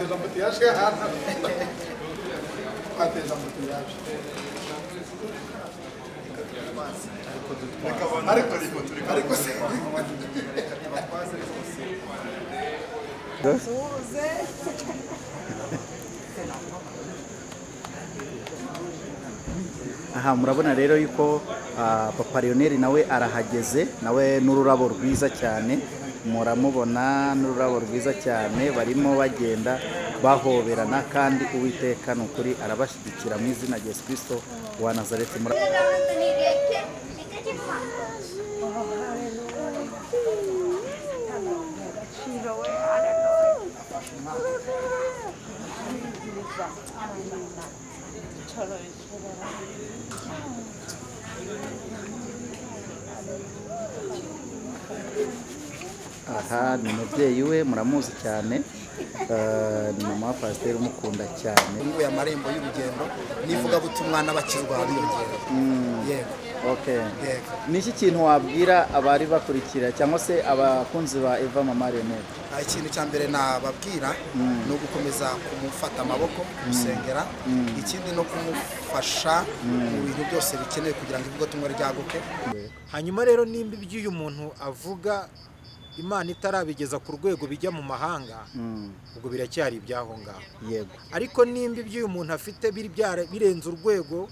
twateje ambutiyaje hano, twateje ambutiyaje. Ariko se Aha murabona rero yuko Papa Lionel nawe arahageze, nawe n'ururabo rwiza cyane, muramubona n'ururabo rwiza cyane, barimo bagenda bahoberana kandi Uwiteka nukuri arabashyigikira mu izina rya Yesu Kristo wa Nazareti. Aha ni umubyeyi we muramuzi cyane, ni mama wa pasiteri umukunda cyane. Nguye amarembo y'urugendo n'ivugabutumwa n'abakizwa biyongera. Yego. Okay. Yego. Ni iki kintu wabwira abari bakurikira cyangwa se abakunzi ba Eva Mama Lionel? Ikintu cya mbere nababwira ni ugukomeza kumufata amaboko, kumusengera, ikindi no kumufasha mu bintu byose bikenewe kugira ngo ivugabutumwa ryaguke. Hanyuma rero nimba iby'uyu muntu avuga Imana itarabigeza ku rwego bijya mu mahanga, ubwo biracyari ibyaho ngaho. Yego. Ariko nimba iby'uyu muntu afite birenze urwego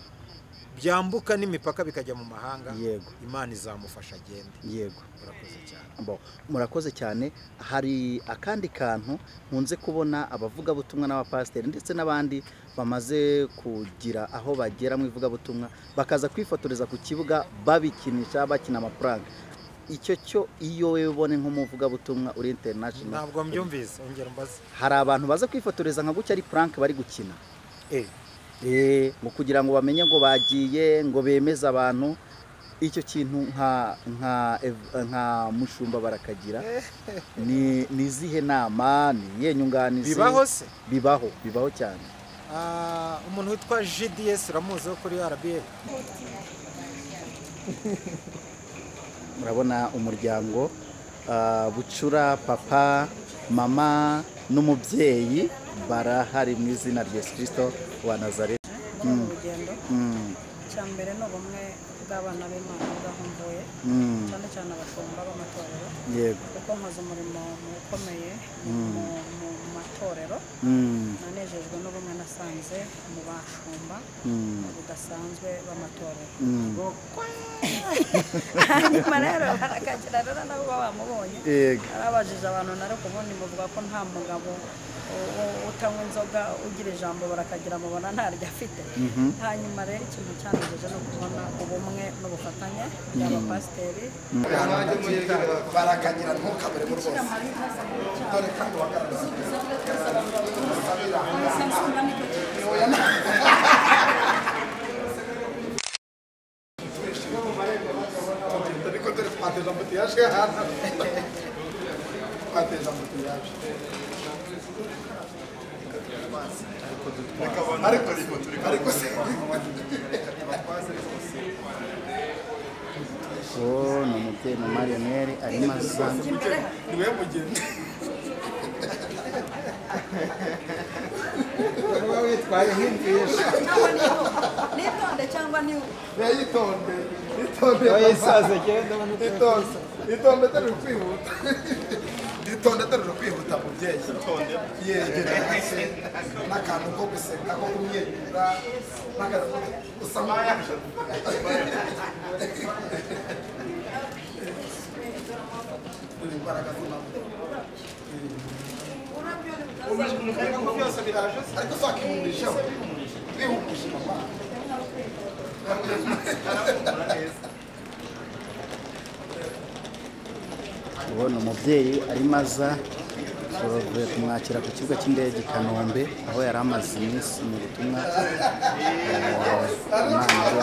byambuka n'imipaka bikajya mu mahanga, yego, Imana izamufasha agende. Yego. Murakoze cyane. Bo, murakoze cyane. Hari akandi kantu nkunze kubona abavugabutumwa n'abapasiteri ndetse n'abandi bamaze kugira aho bagera mu ivugabutumwa bakaza kwifotoreza ku kibuga babikinisha bakina amafaranga. Icyo cyo iyo wewe ubone nk'umuvugabutumwa uri international, ntabwo mbyumvise, ongera mbaze. Hari abantu baza kwifotoreza nka gutya ari prank bari gukina, ngo kugira ngo bamenye ngo bagiye ngo bemeze abantu. Icyo kintu nka mushumba barakagira ni nizihe nama, ni iyihe nyunganizi? Bibaho se? Bibaho, bibaho cyane. Umuntu witwa GDS uramuzi wo kuri RBA. Murabona umuryango Bucura, papa, mama n'umubyeyi barahari mu izina rya Yesu Kristo wa Nazareti. Urugendo cya mbere ni ubumwe bw'abana b'Imana bwahomvuye, cyane cyane abashumba b'amatorero. Yego. Kuko nkoze umurimo ukomeye mu matorero, nanejejwe n'ubumwe nasanze mu bashumba budasanzwe b'amatorero. Hanyuma rero barakagira rero nabo bamubonye, arabajije abantu nari kubona muvuga ko nta mugabo utanywa inzoga ugira ijambo, barakagira mubona ntaryo afite. Hanyuma rero ikintu cyanejeje no kubona ubumwe n'ubufatanye by'abapasiteri. Barakagira ntukabure mu rwose. Dore kandi wagaragaza. Ariko dore twateje ambutiyaje hano, twateje ambutiyaje. Ariko se ni umubyeyi Mama Lionel arimo aza. Niwe mugeni. Witwaye nk'imfishi. Nitonde cyangwa ni yitonde, yitonde. Oyisaze genda yitonde, yitonde atari kwihuta. Itonde atari kwihuta mubyeyi. Itonde. Yegera gake n'akantu ko guseka ko kumwenyura n'akantu usa nk'aho imbaraga z'Imana. Ariko sakimurisha bihumuje mama. Ubona umubyeyi arimo aza, tuvuye kumwakira ku kibuga cy'indege i Kanombe aho yari amaze iminsi mu butumwa Imana yari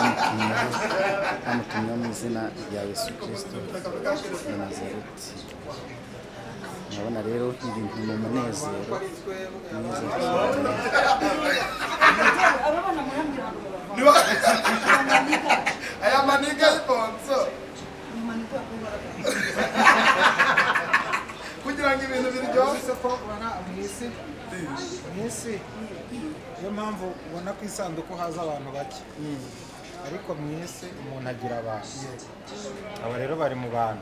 yamutumyeho mu izina rya Yesu Kristo wa Nazareti. Murabona rero ibintu ni umunezero mwiza cyane. Aya maniga y'ibonso kugira ngo ibintu biryohe. Se ko ubona mu isi niyo mpamvu ubona ku isanduku haza abantu bake, ariko mu isi umuntu agira abantu. Aba rero bari mu bantu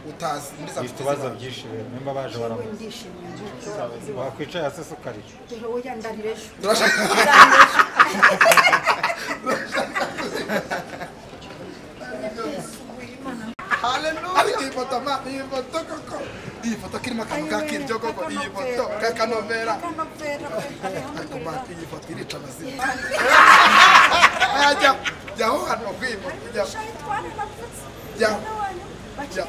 utazi muri za ibibazo byinshi rero nimba baje baramuzi wakwicaye hasi ukarira. Haleluya. Iyi foto ma, iyi foto koko, iyi foto kirimo akantu kakiryo koko, iyi foto kakanovera. Ariko ma, iyi foto irica amazina. Ajya, jyaho hano kwibo, jya. Jya. Jya.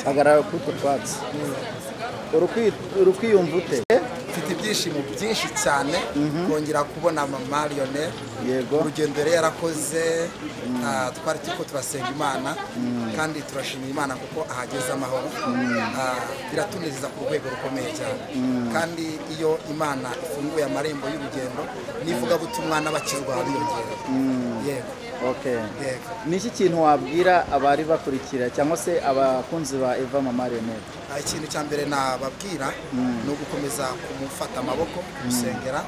Hagarara kuri utwo twatsi. Urukwiyumva ute? Mfite ibyishimo byinshi cyane kongera kubona mama Lionel. Yego. Urugendo yari yarakoze, twari turiko turasenga Imana kandi turashimira Imana kuko ahageze amahoro. Biratunezeza ku rwego rukomeye cyane. Kandi iyo Imana ifunguye amarembo y'urugendo n'ivugabutumwa n'abakizwa biyongera. Yego. Okay. Yego. Ni iki kintu wabwira abari bakurikira cyangwa se abakunzi ba Eva Mama Lionel? Ikintu cya mbere nababwira ni ugukomeza kumufata amaboko, kumusengera,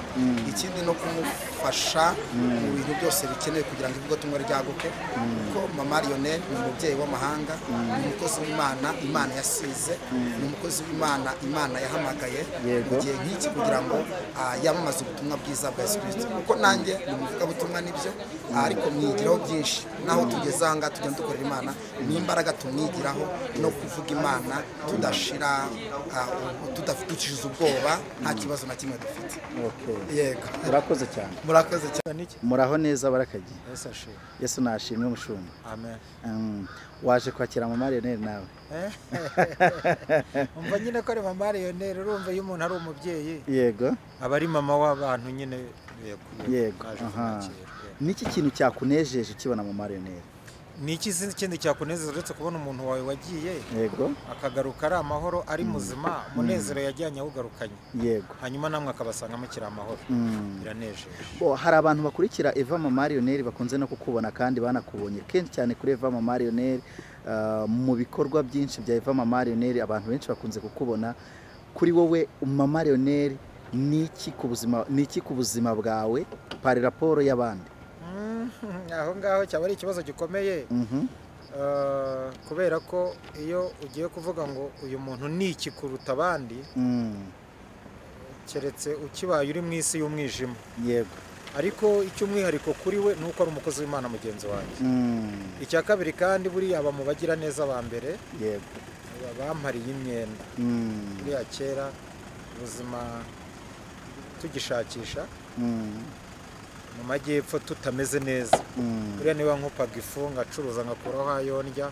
ikindi no kumufasha mu bintu byose bikenewe kugira ngo ivugabutumwa ryaguke, kuko Mama Lionel ni umubyeyi w'amahanga, ni umukozi w'Imana Imana yasize, ni umukozi w'Imana Imana yahamagaye mu gihe nk'iki kugira ngo yamamaze ubutumwa bwiza bwa Yesu Kristo. Kuko nanjye ni umuvugabutumwa nibyo, ariko mwigiraho byinshi. Naho tugeze aha ngaha tugenda dukorera Imana, ni imbaraga tumwigiraho no kuvuga Imana tudashira, tudafite ubwoba, nta kibazo na kimwe dufite. Yego. Murakoze cyane. Murakoze cyane. Muraho neza barakagiye. Yesu ashimwe. Yesu nashimwe mushumba. Amen. Waje kwakira Mama Lionel nawe? Umva nyine ko ari Mama Lionel, urumva iyo umuntu ari umubyeyi. Yego. Aba ari mama w'abantu nyine. Yego. Niki kintu cyakunejeje ukibona Mama Lionel? Ni iki kindi cyakunezeza uretse kubona umuntu wawe wagiye? Yego. Akagaruka ari amahoro, ari muzima, umunezero yajyanye awugarukanye. Yego. Hanyuma namwe akabasanga mukiri amahoro. Biranejeje. Bo hari abantu bakurikira Eva Mama Lionel bakunze no kukubona kandi banakubonye kenshi cyane kuri Eva Mama Lionel, mu bikorwa byinshi bya Eva Mama Lionel abantu benshi bakunze kukubona. Kuri wowe Mama Lionel ni iki ku buzima, ni iki ku buzima bwawe pari raporo y'abandi? Aho ngaho cyaba ari ikibazo gikomeye, kubera ko iyo ugiye kuvuga ngo uyu muntu ni iki kuruta abandi, keretse ukibaye uri mu isi y'umwijima. Yego. Ariko icy'umwihariko kuri we ni uko ari umukozi w'Imana mugenzi wanjye. Icya kabiri kandi buriya aba mu bagira neza ba mbere. Yego. Bampariye imyenda. Buriya kera ubuzima tugishakisha mu majyepfo tutameze neza, buriya niba nkupaga ifu ngacuruza ngakuraho ayo ndya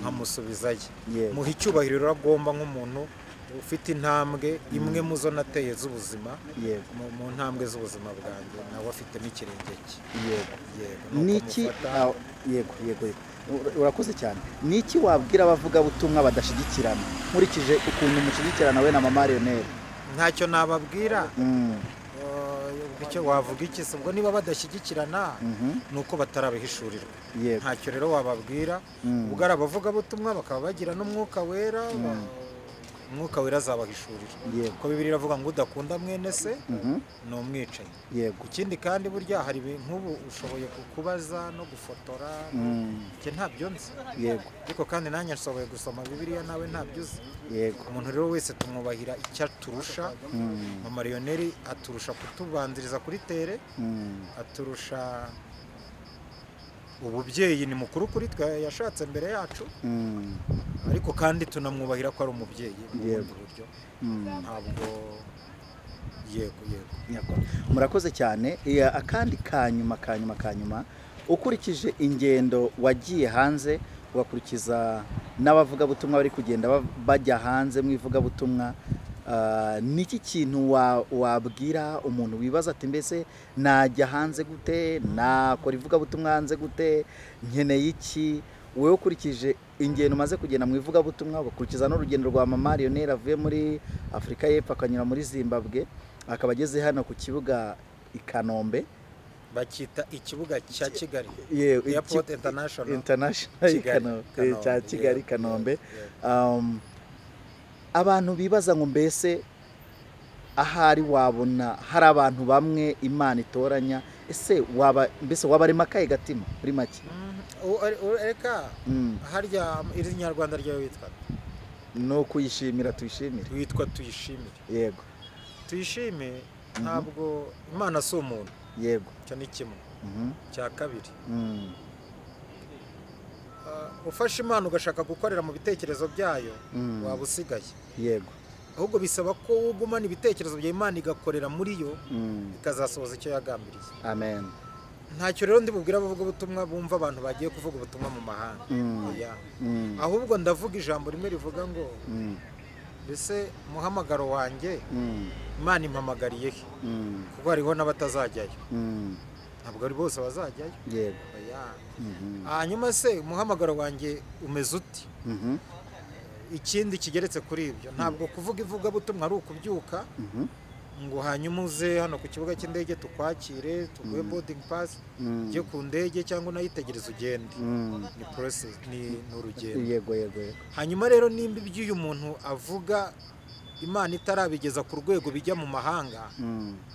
nkamusubizayo, muha icyubahiro agomba nk'umuntu ufite intambwe imwe mu zo nateye z'ubuzima, mu ntambwe z'ubuzima bwanjye nawe afitemo ikirenge cye. Yego. Niki? Yego, yego. Urakoze cyane. Niki wabwira abavugabutumwa badashigikirana nkurikije ukuntu mushyigikirana we na Mama Lionel? Ntacyo nababwira. Icyo wavuga iki se ubwo niba badashyigikirana nuko batarabihishurirwa. Ntacyo rero wababwira. Ubwo ari abavugabutumwa bakaba bagira n'umwuka wera, umwuka wera azabahishurira. Ko Bibiliya iravuga ngo udakunda mwene se ni umwicanyi. Ikindi kandi burya hari nk'ubu ushoboye kukubaza no gufotora, njye ntabyo nzi. Ariko kandi nanjye nshoboye gusoma Bibiliya nawe ntabyo uzi. Umuntu rero wese tumwubahira icyo aturusha. Mama Lionel aturusha kutubanziriza kuri tere, aturusha ububyeyi, ni mukuru kuri twe, yashatse mbere yacu. Ariko kandi tunamwubahira ko ari umubyeyi mu bundi buryo. Ntabwo. Yego, yego. Murakoze cyane. Akandi kanyuma ukurikije ingendo wagiye hanze, ugakurikiza n'abavugabutumwa bari kugenda bajya hanze mu ivugabutumwa, niki kintu wabwira umuntu wibaza ati mbese najya hanze gute, nakora ivugabutumwa hanze gute, nkeneye iki? Wowe ukurikije ingendo umaze kugenda mu ivugabutumwa, ugakurikiza n'urugendo rwa Mama Lionel avuye muri Afurika y'Epfo akanyura muri Zimbabwe akaba ageze hano ku kibuga i Kanombe, Bakita ikibuga cya Kigali Airport International cya Kigali Kanombe. Abantu bibaza ngo mbese ahari wabona hari abantu bamwe Imana itoranya, ese waba mbese wabarema akahe gatima muri make? Reka harya iri Nyarwanda ryawe witwa no kuyishimira, tuyishimire witwa tuyishimire. Yego, tuyishime. Ntabwo Imana si umuntu. Yego, cyo ni kimwe. Cya kabiri, ufashe Imana ugashaka gukorera mu bitekerezo byayo waba usigaye. Yego, ahubwo bisaba ko ugumana ibitekerezo bya Imana igakorera muri yo, ikazasohoza icyo yagambiriye. Amen. Ntacyo rero ndi bubwira abavuga ubutumwa bumva abantu bagiye kuvuga ubutumwa mu mahanga. Ahubwo ndavuga ijambo rimwe rivuga ngo mbese umuhamagaro wanjye Imana impamagariye he? Kuko hariho n'abatazajyayo. Ntabwo ari bose bazajyayo. Yego. Hanyuma se umuhamagaro wanjye umeze uti? Ikindi kigeretse kuri ibyo, ntabwo kuvuga ivugabutumwa ari ukubyuka ngo hanyuma uze hano ku kibuga cy'indege tukwakire, tuguhe boarding pass, ujye ku ndege cyangwa unayitegereze ugende. Ni process, ni urugendo. Yego, yego. Hanyuma rero nimba ibyo uyu muntu avuga Imana itarabigeza ku rwego bijya mu mahanga,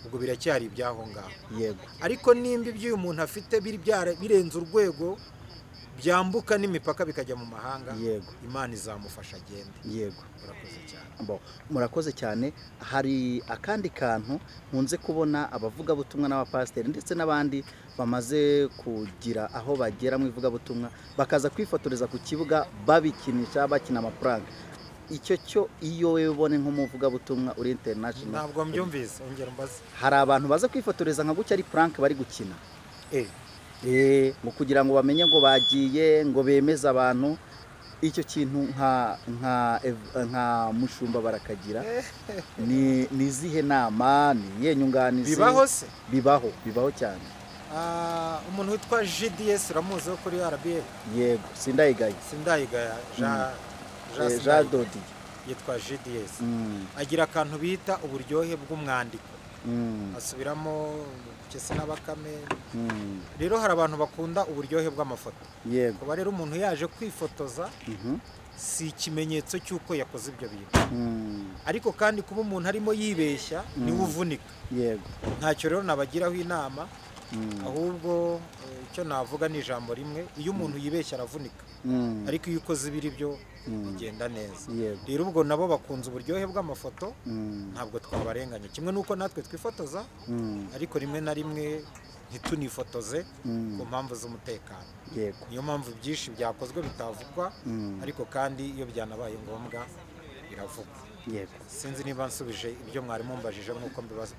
ubwo biracyari ibyaho ngaho. Yego. Ariko nimba ibyo uyu muntu afite birenze urwego byambuka n'imipaka bikajya mu mahanga, yego, Imana izamufasha agende. Yego, murakoze cyane. Murakoze cyane. Hari akandi kantu nkunze kubona abavugabutumwa n'abapasiteri ndetse n'abandi bamaze kugira aho bagera mu ivugabutumwa bakaza kwifotoreza ku kibuga babikinisha, bakina amafaranga. Icyo cyo iyo wewe ubone nk'umuvugabutumwa uri international. Ntabwo mbyumvise, ongera umbaze. Hari abantu baza kwifotoreza nka gutya ari prank bari gukina. Ngo kugira ngo bamenye ngo bagiye, ngo bemeze abantu. Icyo kintu nka mushumba barakagira ni nizihe nama, ni iyihe nyunganizi? Bibaho se? Bibaho, bibaho cyane. Umuntu witwa GDS uramuzi wo kuri RBA? Yego, Sindayigaya. Sindayigaya Jean Dodi yitwa GDS. Agira akantu bita uburyohe bw'umwandiko. Asubiramo Kese n'Abakame. Rero hari abantu bakunda uburyohe bw'amafoto. Yego. Kuba rero umuntu yaje kwifotoza si ikimenyetso cy'uko yakoze ibyo bintu. Ariko kandi kuba umuntu arimo yibeshya niwe uvunika. Yego. Ntacyo rero nabagiraho inama, ahubwo icyo navuga ni ijambo rimwe, iyo umuntu yibeshya aravunika. Ariko iyo ukoze ibiri byo bigenda neza. Rero ubwo nabo bakunze uburyohe bw'amafoto, ntabwo twabarenganya. Kimwe nuko natwe twifotoza, ariko rimwe na rimwe ntitunifotoze ku mpamvu z'umutekano. Yego. Niyo mpamvu byinshi byakozwe bitavugwa, ariko kandi iyo byanabaye ngombwa biravugwa. Yego. Sinzi niba nsubije ibyo mwari mumbajije nkuko mbibaza.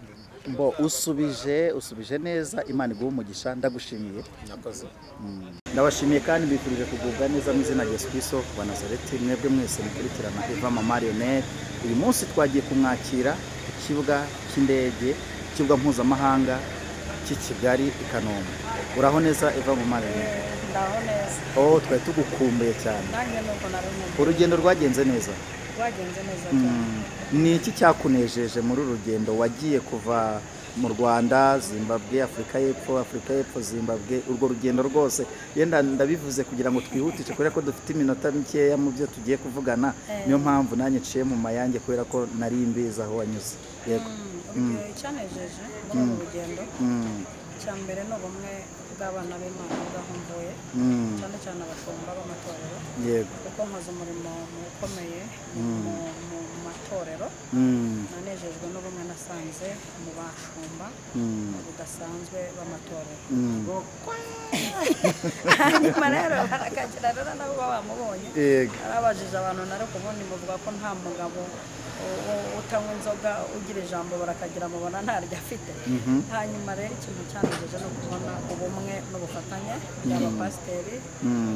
Mbo usubije neza, Imana iguhe umugisha, ndagushimiye. Nakoze. Ndabashimiye kandi mbifurije kugubwa neza mu izina rya Yesu Kristo wa Nazareti. Mwebwe mwese mukurikirana Eva Mama Lionel, uyu munsi twagiye kumwakira ku kibuga cy'indege, ikibuga mpuzamahanga cy'i Kigali i Kanombe. Uraho neza Eva Mama Lionel? Ndaho neza. Oh, twari tugukumbuye cyane. Nanjye nuko nari nkumbuye. Urugendo rwagenze neza? Rwagenze neza cyane. Ni iki cyakunejeje muri uru rugendo wagiye kuva mu Rwanda, Zimbabwe, Afurika y'Epfo, Zimbabwe, urwo rugendo rwose? Yenda ndabivuze kugira ngo twihutishe kubera ko dufite iminota mikeya mu byo tugiye kuvugana, niyo mpamvu nanjye nciye mu mayange kubera ko nari mbizi aho wanyuze. Yego. Icyanejeje muri uru rugendo cya mbere ni ubumwe bw'abana b'Imana bw'aho mvuye, cyane cyane abashumba b'amatorero. Yego. Kuko nkoze umurimo ukomeye mu matorero. Nanejejwe n'ubumwe nasanze mu bashumba budasanzwe b'amatorero. Hanyuma rero barakagira rero nabo bamubonye. Yego. Arabajije abantu nari kubona muvuga ko nta mugabo utanywa inzoga ugira ijambo barakagira mubona ntaryo afite. Hanyuma rero ikintu cyanejeje no kubona ubumwe n'ubufatanye by'abapasiteri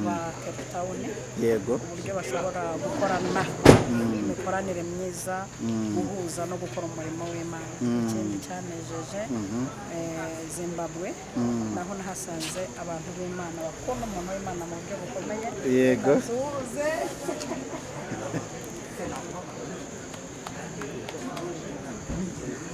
ba Cape Town. Yego. Uburyo bashobora gukorana, imikoranire myiza, guhuza no gukora umurimo w'Imana. Ikindi cyanejeje Zimbabwe, naho nahasanze abantu b'Imana bakunda umuntu w'Imana mu buryo bukomeye. Yego.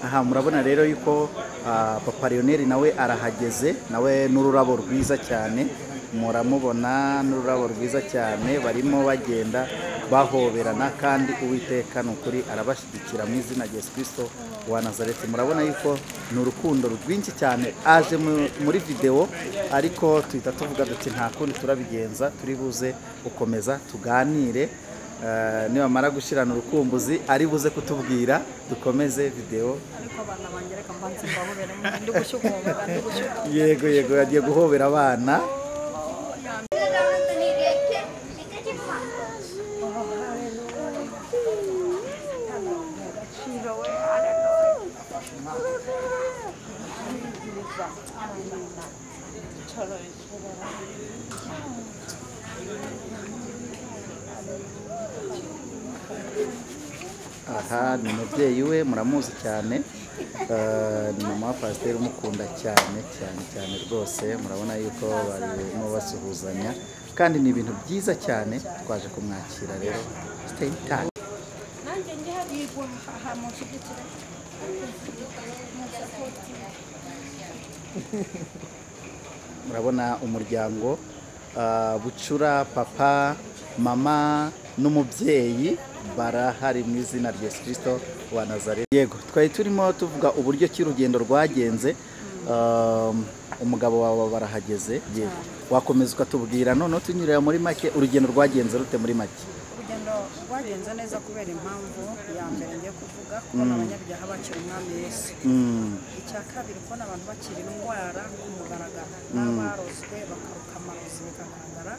Aha murabona rero yuko Papa Lionel nawe arahageze, nawe n'ururabo rwiza cyane, muramubona n'ururabo rwiza cyane, barimo bagenda bahoberana kandi Uwiteka ni ukuri arabashyigikira mu izina rya Yesu Kristo wa Nazareti. Murabona yuko ni urukundo rwinshi cyane, aje muri video ariko tuhita tuvuga duti nta kundi turabigenza, turi buze gukomeza tuganire. Nibamara gushirana urukumbuzi ari buze kutubwira dukomeze video. Ariko abana banjye reka mbanze mbahobere, ndi gushyukumva. Yego yego, yagiye guhobera abana. Aha ni umubyeyi we, muramuzi cyane, ni mama wa pasiteri umukunda cyane cyane cyane rwose. Murabona yuko barimo basuhuzanya kandi ni ibintu byiza cyane, twaje kumwakira rero. Stay in touch. Nanjye njye harigwa aha munshyigikire. Murabona umuryango, Bucura, papa, mama n'umubyeyi barahari mu izina rya Yesu Kristo wa Nazareti. Yego, twari turimo tuvuga uburyo ki urugendo rwagenze. Umugabo wawe barahageze. Yego, wakomeza ukatubwira none tunyurira muri make urugendo rwagenze rute muri make? Urugendo rwagenze neza kubera impamvu ya mbere ngiye kuvuga, kubona abanyabyaha bakira Umwami Yesu. Icya kabiri, kubona abantu bakira indwara ku mugaragaro, n'abarozwe bakaruka amarozi bikagaragara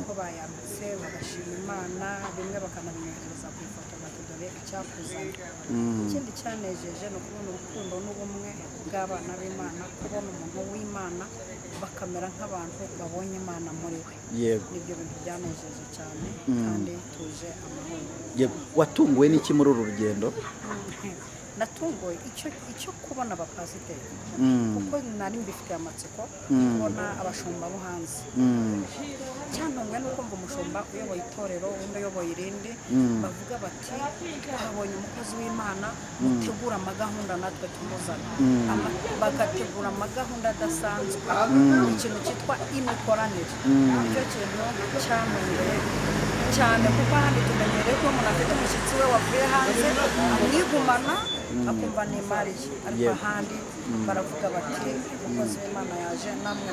ko bayambutse, bagashima Imana, bimwe bakanabinyohereza ku ifoto bati dore icyakuzanye. Ikindi cyanejeje ni ukubona urukundo n'ubumwe bw'abana b'Imana, kubona umuntu w'Imana bakamera nk'abantu babonye Imana muri we. Yego, nibyo bintu byanejeje cyane kandi tuje amahoro. Yego, watunguwe n'iki muri uru rugendo? Natunguwe icyo kubona abapasiteri, kuko nari mbifitiye amatsiko kubona abashumba bo hanze. Cyantunguwe nuko mva umushumba uyoboye itorero, undi uyoboye irindi, bavuga bati twabonye umukozi w'Imana, mutegura amagahunda natwe tumuzana. Bagategura amagahunda adasanzwe, ikintu cyitwa imikoranire. Nicyo kintu cyantunguye cyane, kuko ahandi tumenyereye ko umuntu afite umushyitsi we wavuye hanze amwigumana akumva ni imari ye, ariko ahandi baravuga bati umukozi w'Imana yaje, namwe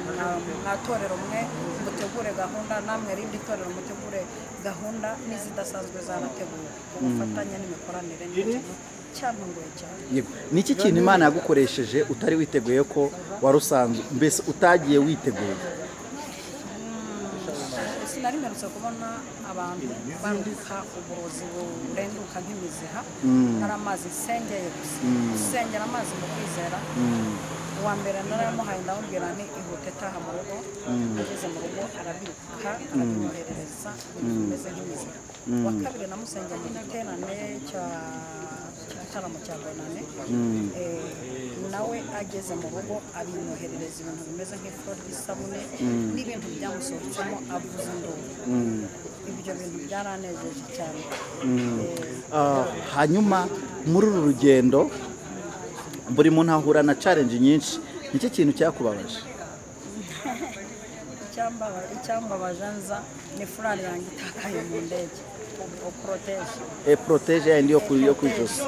mwatorero mwe mutegure gahunda, namwe rindi torero mutegure gahunda, n'izidasanzwe zarateguwe. Ubufatanye n'imikoranire ni ikintu cyantunguye cyane. Yego, niki kintu Imana yagukoresheje utari witeguye ko wari usanzwe, mbese utagiye witeguye? Sinari mperutse kubona abantu baruka uburozi burenduka nk'imiziha. Nari amazi nsengeye gusa, gusengera amazi mu kwizera. Uwa mbere naramuhaye ndamubwira ni ihute taha mu rugo, ageze mu rugo arabiruka arabimwoherereza ibintu bimeze nk'imiziha. Uwa kabiri namusengeye mu giterane cy'igitaramo cya Bonane, nawe ageze mu rugo abimwoherereza ibintu bimeze nk'ifuro ry'isabune n'ibintu byamusohotsemo avuza induru. Ibyo bintu byaranejeje cyane. Hanyuma muri uru rugendo buri muntu ahura na challenge nyinshi, nicyo kintu cyakubabaje? Icyambabaje nza ni furari yanjye itakaye mu ndege, protege. Protege yandi yo ku ijosi.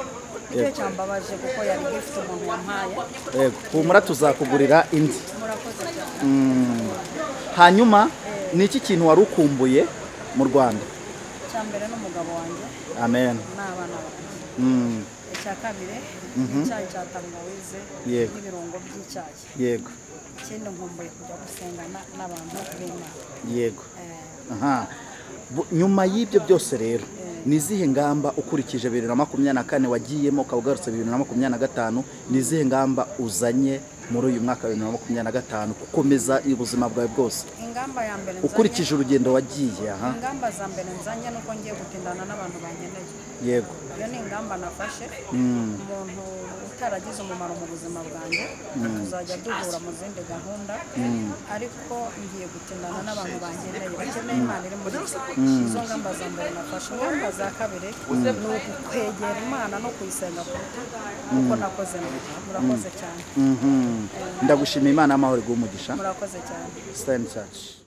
Icyo cyambabaje kuko yari gift umuntu yampaye. Yego, humura tuzakugurira indi. Murakoze cyane. Hanyuma ni iki kintu wari ukumbuye mu Rwanda? Icya mbere n'umugabo wanjye. Amen. N'abana banjye. Icya kabiri icyayi cya tangawize n'ibirungo by'icyayi. Yego. Ikindi nkumbuye kujya gusengana n'abantu b'Imana. Yego. Aha. Nyuma y'ibyo byose rero ni izihe ngamba ukurikije 2024 wagiyemo ukaba ugarutse 2025, ni izihe ngamba uzanye muri uyu mwaka wa 2025 gukomeza ubuzima bwawe bwose? Ingamba ya mbere nzanye ukurikije urugendo wagiye, aha, ingamba za mbere nzanye nuko ngiye gutindana n'abantu bankeneye. Yego, iyo ni ingamba nafashe. Umuntu itaragize umumaro mu buzima bwanjye. Tuzajya duhura mu zindi gahunda, ariko ngiye gutindana n'abantu bankeneye, bakeneye Imana iri muri bo. Izo ngamba za mbere nafashe. Ingamba za kabiri ni ukwegera Imana no kuyisenga kuruta uko nakoze mbere. Murakoze cyane. Ndagushimiye, Imana y'amahoro iguhe umugisha. Murakoze cyane. Stand Church.